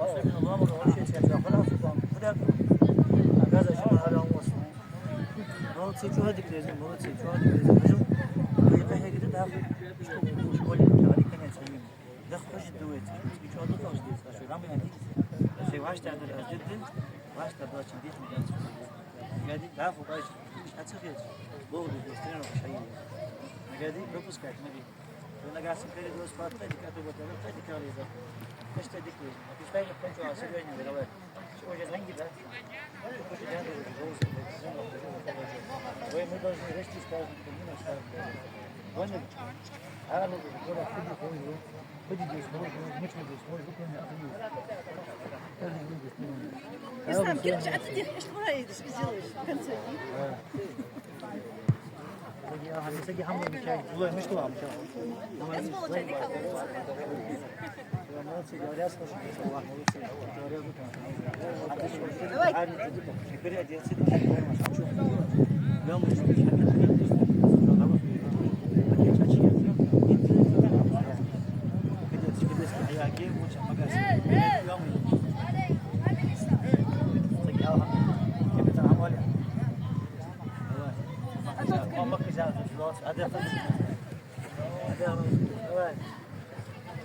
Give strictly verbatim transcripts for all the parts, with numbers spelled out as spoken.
Особенно лоамара вообще цецваь хьалха там. Куда? А газа ши хьалха вос. Молодцы, чё дик лезем, молодцы, чё дик лезем. Хожу. Вы похегите, да? Школе, говори, конец времени. Да, хожи, дует. Чё тут должен здесь? А что, там я не. Все ваши там, а где ты? Ваши там, дочь, дети, да? Гади, да, фу, бачи. А что здесь? Бог здесь, тренировка, шаги. Гади, пропускать, смотри. Вы нога сам перед вас по атлетике, а то вот, а атлетика, а то вот. Что дик лезем? А ты стоишь, а серьёзно, давай. Что, уже деньги, да? Вы, мы должны расти с каждым днём, с каждым годом. Поняли? А, ну, куда, куда, куда, куда здесь можно, мы что здесь можем, кроме Ахмеда? Ислам Кирилович, а ты здесь что делаешь в конце?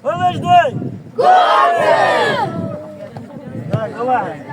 Подожди! Давай, давай.